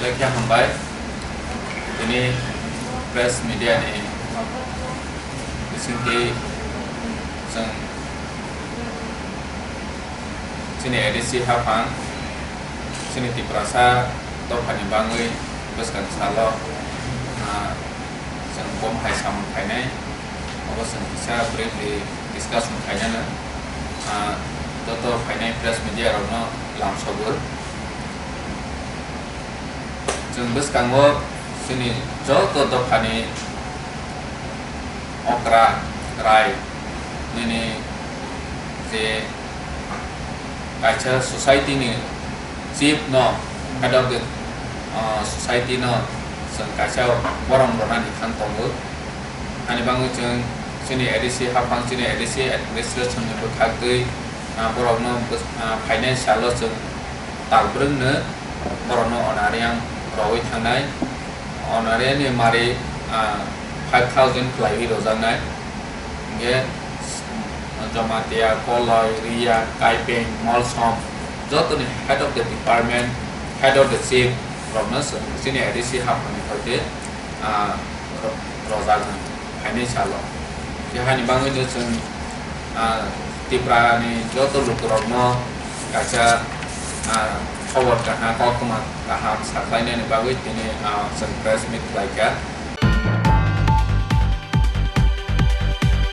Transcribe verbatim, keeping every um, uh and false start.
Lekha hambai. Tini press media ni bisingtwi chwng chini A D C haphang, chini Tiprasa dophani bangwi bwskang salo, ah, chwng kom hai samung khainai, obo chwng kisa briefly discussion khainano, ah, joto phainai press media rokno lamsogo. Chwng bwskango chini joto dophani okra, rai, nini je kaisa society ni chief no, head of the, uh, society no chwng kaisa borom rwnani thang tongo. Ani bagwi chwng chini A D C haphang, chini A D C administration ni bwkhak twi, uh, borokno bws-, uh, financial o chwng tal brwngno borokno honorarium rogwi thangnai. Honorarium ni mari, ah, five thousand khlaiwi rojaknai. Hinkhe Jamatia, Koloi, Riya, Kaipeng, Molsom, jotoni head of the department, head of the chief rokno chwng chini A D C haphangni hoite, ah, ro-, rojak phainai salo. Khe haini bagwino chwng, ah, Tripura ni joto lukurokno kaisa, ah, khobor kaham, koktwma kaham saklainani bagwi tini, ah, chwng press meet khlaikha.